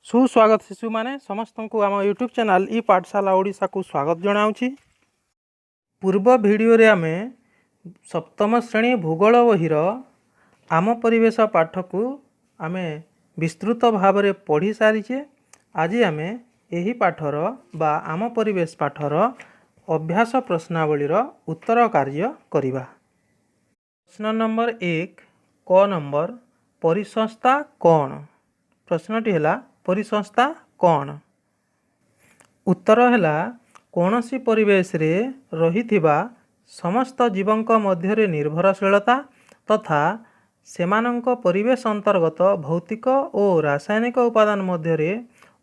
ସୁସ୍ୱାଗତ ଶିଶୁମାନେ, ସମସ୍ତଙ୍କୁ ଆମ ୟୁଟ୍ୟୁବ୍ ଚ୍ୟାନେଲ୍ ଇ ପାଠଶାଲା ଓଡ଼ିଶାକୁ ସ୍ୱାଗତ ଜଣାଉଛି। ପୂର୍ବ ଭିଡ଼ିଓରେ ଆମେ ସପ୍ତମ ଶ୍ରେଣୀ ଭୂଗୋଳ ବହିର ଆମ ପରିବେଶ ପାଠକୁ ଆମେ ବିସ୍ତୃତ ଭାବରେ ପଢ଼ି ସାରିଛେ। ଆଜି ଆମେ ଏହି ପାଠର ବା ଆମ ପରିବେଶ ପାଠର ଅଭ୍ୟାସ ପ୍ରଶ୍ନାବଳୀର ଉତ୍ତର କାର୍ଯ୍ୟ କରିବା। ପ୍ରଶ୍ନ ନମ୍ବର 1, କ ନମ୍ବର, ପରିସଂସ୍ଥା କ'ଣ? ପ୍ରଶ୍ନଟି ହେଲା, ପରିସଂସ୍ଥା କ'ଣ? ଉତ୍ତର ହେଲା, କୌଣସି ପରିବେଶରେ ରହିଥିବା ସମସ୍ତ ଜୀବଙ୍କ ମଧ୍ୟରେ ନିର୍ଭରଶୀଳତା ତଥା ସେମାନଙ୍କ ପରିବେଶ ଅନ୍ତର୍ଗତ ଭୌତିକ ଓ ରାସାୟନିକ ଉପାଦାନ ମଧ୍ୟରେ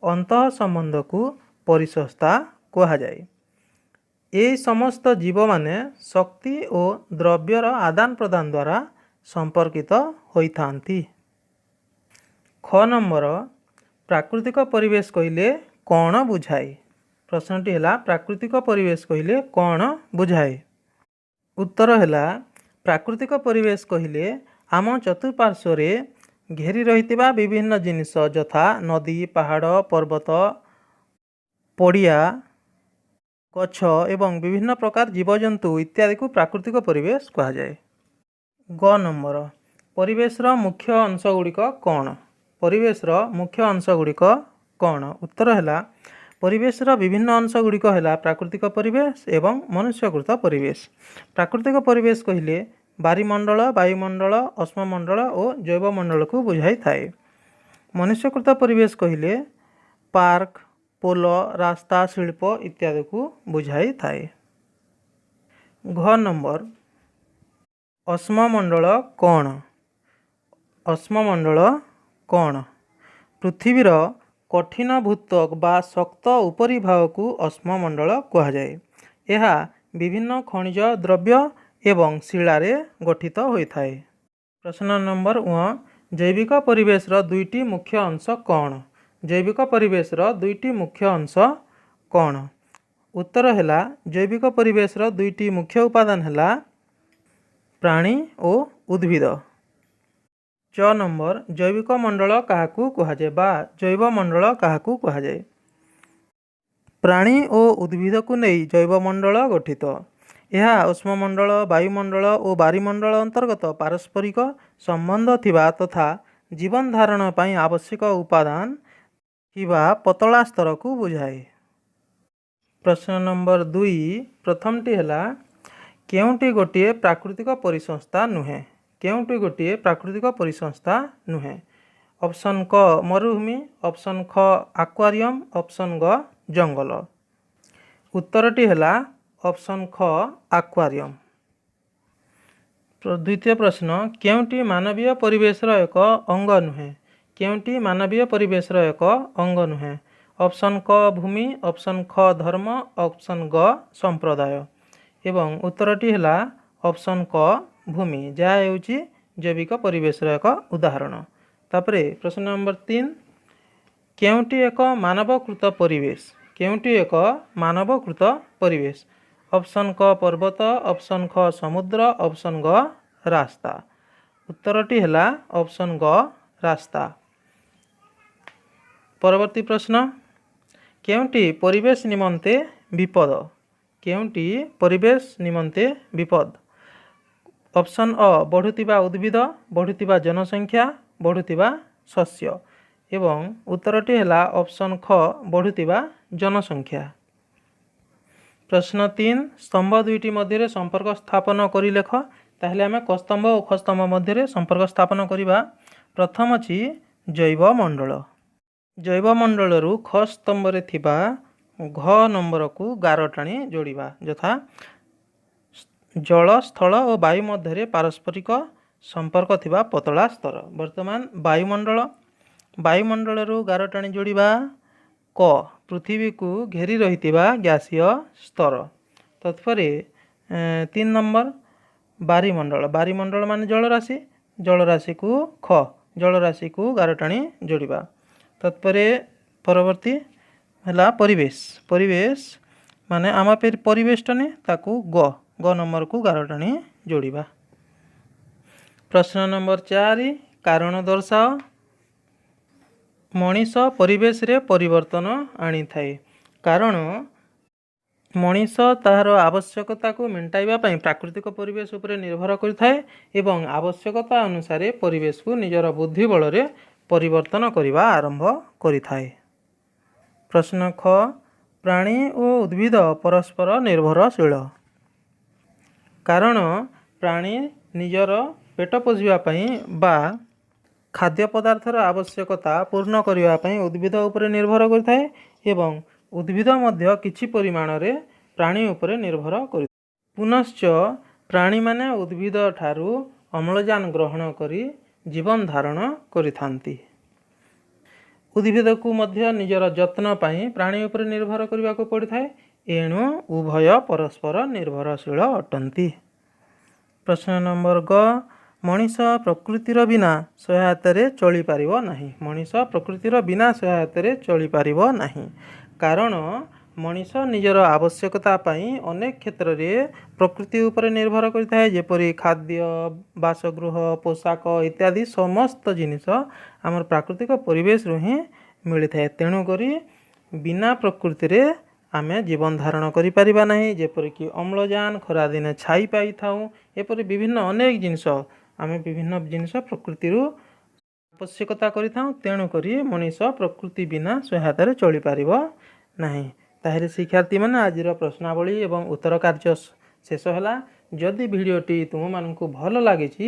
ଅନ୍ତଃ ସମ୍ବନ୍ଧକୁ ପରିସଂସ୍ଥା କୁହାଯାଏ। ଏହି ସମସ୍ତ ଜୀବମାନେ ଶକ୍ତି ଓ ଦ୍ରବ୍ୟର ଆଦାନ ପ୍ରଦାନ ଦ୍ୱାରା ସମ୍ପର୍କିତ ହୋଇଥାନ୍ତି। ଖ ନମ୍ବର, ପ୍ରାକୃତିକ ପରିବେଶ କହିଲେ କ'ଣ ବୁଝାଏ? ପ୍ରଶ୍ନଟି ହେଲା, ପ୍ରାକୃତିକ ପରିବେଶ କହିଲେ କ'ଣ ବୁଝାଏ? ଉତ୍ତର ହେଲା, ପ୍ରାକୃତିକ ପରିବେଶ କହିଲେ ଆମ ଚତୁଃପାର୍ଶ୍ୱରେ ଘେରି ରହିଥିବା ବିଭିନ୍ନ ଜିନିଷ ଯଥା ନଦୀ, ପାହାଡ଼, ପର୍ବତ, ପଡ଼ିଆ, ଗଛ ଏବଂ ବିଭିନ୍ନ ପ୍ରକାର ଜୀବଜନ୍ତୁ ଇତ୍ୟାଦିକୁ ପ୍ରାକୃତିକ ପରିବେଶ କୁହାଯାଏ। ଗ ନମ୍ବର, ପରିବେଶର ମୁଖ୍ୟ ଅଂଶ ଗୁଡ଼ିକ କ'ଣ? ପରିବେଶର ମୁଖ୍ୟ ଅଂଶ ଗୁଡ଼ିକ କ'ଣ? ଉତ୍ତର ହେଲା, ପରିବେଶର ବିଭିନ୍ନ ଅଂଶ ଗୁଡ଼ିକ ହେଲା ପ୍ରାକୃତିକ ପରିବେଶ ଏବଂ ମନୁଷ୍ୟକୃତ ପରିବେଶ। ପ୍ରାକୃତିକ ପରିବେଶ କହିଲେ ବାରିମଣ୍ଡଳ, ବାୟୁମଣ୍ଡଳ, ଅଶ୍ମମଣ୍ଡଳ ଓ ଜୈବମଣ୍ଡଳକୁ ବୁଝାଇଥାଏ। ମନୁଷ୍ୟକୃତ ପରିବେଶ କହିଲେ ପାର୍କ, ପୋଲ, ରାସ୍ତା, ଶିଳ୍ପ ଇତ୍ୟାଦିକୁ ବୁଝାଇଥାଏ। ଘ ନମ୍ବର, ଅଶ୍ମମଣ୍ଡଳ କ'ଣ? ଅଶ୍ମମଣ୍ଡଳ କ'ଣ? ପୃଥିବୀର କଠିନ ଭୂତ୍ୱକ ବା ଶକ୍ତ ଉପରିଭାଗକୁ ଅଶ୍ମମଣ୍ଡଳ କୁହାଯାଏ। ଏହା ବିଭିନ୍ନ ଖଣିଜ ଦ୍ରବ୍ୟ ଏବଂ ଶିଳାରେ ଗଠିତ ହୋଇଥାଏ। ପ୍ରଶ୍ନ ନମ୍ବର ଜୈବିକ ପରିବେଶର ଦୁଇଟି ମୁଖ୍ୟ ଅଂଶ କ'ଣ? ଜୈବିକ ପରିବେଶର ଦୁଇଟି ମୁଖ୍ୟ ଅଂଶ କ'ଣ? ଉତ୍ତର ହେଲା, ଜୈବିକ ପରିବେଶର ଦୁଇଟି ମୁଖ୍ୟ ଉପାଦାନ ହେଲା ପ୍ରାଣୀ ଓ ଉଦ୍ଭିଦ। ଚ ନମ୍ବର, ଜୈବିକ ମଣ୍ଡଳ କାହାକୁ କୁହାଯାଏ ବା ଜୈବମଣ୍ଡଳ କାହାକୁ କୁହାଯାଏ? ପ୍ରାଣୀ ଓ ଉଦ୍ଭିଦକୁ ନେଇ ଜୈବମଣ୍ଡଳ ଗଠିତ। ଏହା ଉଷ୍ମମଣ୍ଡଳ, ବାୟୁମଣ୍ଡଳ ଓ ବାରିମଣ୍ଡଳ ଅନ୍ତର୍ଗତ ପାରସ୍ପରିକ ସମ୍ବନ୍ଧ ଥିବା ତଥା ଜୀବନ ଧାରଣ ପାଇଁ ଆବଶ୍ୟକ ଉପାଦାନ ଥିବା ପତଳା ସ୍ତରକୁ ବୁଝାଏ। ପ୍ରଶ୍ନ ନମ୍ବର 2, ପ୍ରଥମଟି ହେଲା, କେଉଁଟି ଗୋଟିଏ ପ୍ରାକୃତିକ ପରିସଂସ୍ଥା ନୁହେଁ? କେଉଁଟି ଗୋଟିଏ ପ୍ରାକୃତିକ ପରିସଂସ୍ଥା ନୁହେଁ? ଅପସନ୍ କ ମରୁଭୂମି, ଅପସନ୍ ଖ ଆକ୍ୱାରିୟମ୍, ଅପସନ୍ ଗ ଜଙ୍ଗଲ। ଉତ୍ତରଟି ହେଲା ଅପସନ୍ ଖ ଆକ୍ୱାରିୟମ୍। ଦ୍ୱିତୀୟ ପ୍ରଶ୍ନ, କେଉଁଟି ମାନବୀୟ ପରିବେଶର ଏକ ଅଙ୍ଗ ନୁହେଁ? କେଉଁଟି ମାନବୀୟ ପରିବେଶର ଏକ ଅଙ୍ଗ ନୁହେଁ? ଅପସନ୍ କ ଭୂମି, ଅପସନ୍ ଖ ଧର୍ମ, ଅପସନ୍ ଗ ସମ୍ପ୍ରଦାୟ। ଏବଂ ଉତ୍ତରଟି ହେଲା ଅପସନ୍ କ ଭୂମି, ଯାହା ହେଉଛି ଜୈବିକ ପରିବେଶର ଏକ ଉଦାହରଣ। ତାପରେ ପ୍ରଶ୍ନ ନମ୍ବର 3, କେଉଁଟି ଏକ ମାନବକୃତ ପରିବେଶ? କେଉଁଟି ଏକ ମାନବକୃତ ପରିବେଶ? ଅପସନ୍ କ ପର୍ବତ, ଅପସନ୍ ଖ ସମୁଦ୍ର, ଅପସନ୍ ଗ ରାସ୍ତା। ଉତ୍ତରଟି ହେଲା ଅପସନ୍ ଗ ରାସ୍ତା। ପରବର୍ତ୍ତୀ ପ୍ରଶ୍ନ, କେଉଁଟି ପରିବେଶ ନିମନ୍ତେ ବିପଦ? କେଉଁଟି ପରିବେଶ ନିମନ୍ତେ ବିପଦ? ଅପସନ୍ ଅ ବଢ଼ୁଥିବା ଉଦ୍ଭିଦ, ବଢ଼ୁଥିବା ଜନସଂଖ୍ୟା, ବଢ଼ୁଥିବା ଶସ୍ୟ। ଏବଂ ଉତ୍ତରଟି ହେଲା ଅପସନ୍ ଖ ବଢ଼ୁଥିବା ଜନସଂଖ୍ୟା। ପ୍ରଶ୍ନ 3, ସ୍ତମ୍ଭ ଦୁଇଟି ମଧ୍ୟରେ ସମ୍ପର୍କ ସ୍ଥାପନ କରି ଲେଖ। ତାହେଲେ ଆମେ କ ସ୍ତମ୍ଭ ଓ ଖ ସ୍ତମ୍ଭ ମଧ୍ୟରେ ସମ୍ପର୍କ ସ୍ଥାପନ କରିବା। ପ୍ରଥମ ଅଛି ଜୈବମଣ୍ଡଳ। ଜୈବମଣ୍ଡଳରୁ ଖ ସ୍ତମ୍ଭରେ ଥିବା ଘ ନମ୍ବରକୁ ଗାର ଟାଣି ଯୋଡ଼ିବା, ଯଥା ଜଳ, ସ୍ଥଳ ଓ ବାୟୁ ମଧ୍ୟରେ ପାରସ୍ପରିକ ସମ୍ପର୍କ ଥିବା ପତଳା ସ୍ତର। ବର୍ତ୍ତମାନ ବାୟୁମଣ୍ଡଳ। ବାୟୁମଣ୍ଡଳରୁ ଗାର ଟାଣି ଯୋଡ଼ିବା କ ପୃଥିବୀକୁ ଘେରି ରହିଥିବା ଗ୍ୟାସୀୟ ସ୍ତର। ତତ୍ପରେ 3 ନମ୍ବର ବାରିମଣ୍ଡଳ। ବାରିମଣ୍ଡଳ ମାନେ ଜଳରାଶି। ଜଳରାଶିକୁ ଖ ଜଳରାଶିକୁ ଗାର ଟାଣି ଯୋଡ଼ିବା। ତତ୍ପରେ ପରବର୍ତ୍ତୀ ହେଲା ପରିବେଶ। ପରିବେଶ ମାନେ ଆମ ପରିବେଶଟନୀ, ତାକୁ ଗ ଗ ନମ୍ବରକୁ ଗାର ଟାଣି ଯୋଡ଼ିବା। ପ୍ରଶ୍ନ ନମ୍ବର 4, କାରଣ ଦର୍ଶାଅ। ମଣିଷ ପରିବେଶରେ ପରିବର୍ତ୍ତନ ଆଣିଥାଏ, କାରଣ ମଣିଷ ତାହାର ଆବଶ୍ୟକତାକୁ ମେଣ୍ଟାଇବା ପାଇଁ ପ୍ରାକୃତିକ ପରିବେଶ ଉପରେ ନିର୍ଭର କରିଥାଏ ଏବଂ ଆବଶ୍ୟକତା ଅନୁସାରେ ପରିବେଶକୁ ନିଜର ବୁଦ୍ଧି ବଳରେ ପରିବର୍ତ୍ତନ କରିବା ଆରମ୍ଭ କରିଥାଏ। ପ୍ରଶ୍ନ ଖ, ପ୍ରାଣୀ ଓ ଉଦ୍ଭିଦ ପରସ୍ପର ନିର୍ଭରଶୀଳ। କାରଣ ପ୍ରାଣୀ ନିଜର ପେଟ ପୋଷିବା ପାଇଁ ବା ଖାଦ୍ୟ ପଦାର୍ଥର ଆବଶ୍ୟକତା ପୂର୍ଣ୍ଣ କରିବା ପାଇଁ ଉଦ୍ଭିଦ ଉପରେ ନିର୍ଭର କରିଥାଏ ଏବଂ ଉଦ୍ଭିଦ ମଧ୍ୟ କିଛି ପରିମାଣରେ ପ୍ରାଣୀ ଉପରେ ନିର୍ଭର କରିଥାଏ। ପୁନଶ୍ଚ ପ୍ରାଣୀମାନେ ଉଦ୍ଭିଦ ଠାରୁ ଅମ୍ଳଜାନ ଗ୍ରହଣ କରି ଜୀବନ ଧାରଣ କରିଥାନ୍ତି। ଉଦ୍ଭିଦକୁ ମଧ୍ୟ ନିଜର ଯତ୍ନ ପାଇଁ ପ୍ରାଣୀ ଉପରେ ନିର୍ଭର କରିବାକୁ ପଡ଼ିଥାଏ। ଏଣୁ ଉଭୟ ପରସ୍ପର ନିର୍ଭରଶୀଳ ଅଟନ୍ତି। ପ୍ରଶ୍ନ ନମ୍ବର ଗ, ମଣିଷ ପ୍ରକୃତିର ବିନା ସହାୟତାରେ ଚଳିପାରିବ ନାହିଁ। ମଣିଷ ପ୍ରକୃତିର ବିନା ସହାୟତାରେ ଚଳିପାରିବ ନାହିଁ, କାରଣ ମଣିଷ ନିଜର ଆବଶ୍ୟକତା ପାଇଁ ଅନେକ କ୍ଷେତ୍ରରେ ପ୍ରକୃତି ଉପରେ ନିର୍ଭର କରିଥାଏ, ଯେପରି ଖାଦ୍ୟ, ବାସଗୃହ, ପୋଷାକ ଇତ୍ୟାଦି ସମସ୍ତ ଜିନିଷ ଆମର ପ୍ରାକୃତିକ ପରିବେଶରୁ ହିଁ ମିଳିଥାଏ। ତେଣୁକରି ବିନା ପ୍ରକୃତିରେ ଆମେ ଜୀବନ ଧାରଣ କରିପାରିବା ନାହିଁ। ଯେପରିକି ଅମ୍ଳଜାନ, ଖରାଦିନେ ଛାଇ ପାଇଥାଉ, ଏପରି ବିଭିନ୍ନ ଅନେକ ଜିନିଷ ଆମେ ବିଭିନ୍ନ ଜିନିଷ ପ୍ରକୃତିରୁ ଆବଶ୍ୟକତା କରିଥାଉ। ତେଣୁକରି ମଣିଷ ପ୍ରକୃତି ବିନା ସହାୟତାରେ ଚଳିପାରିବ ନାହିଁ। ତାହେଲେ ଶିକ୍ଷାର୍ଥୀମାନେ, ଆଜିର ପ୍ରଶ୍ନାବଳୀ ଏବଂ ଉତ୍ତର କାର୍ଯ୍ୟ ଶେଷ ହେଲା। ଯଦି ଭିଡ଼ିଓଟି ତୁମମାନଙ୍କୁ ଭଲ ଲାଗିଛି,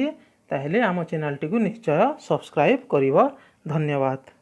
ତାହେଲେ ଆମ ଚ୍ୟାନେଲଟିକୁ ନିଶ୍ଚୟ ସବସ୍କ୍ରାଇବ୍ କରିବ। ଧନ୍ୟବାଦ।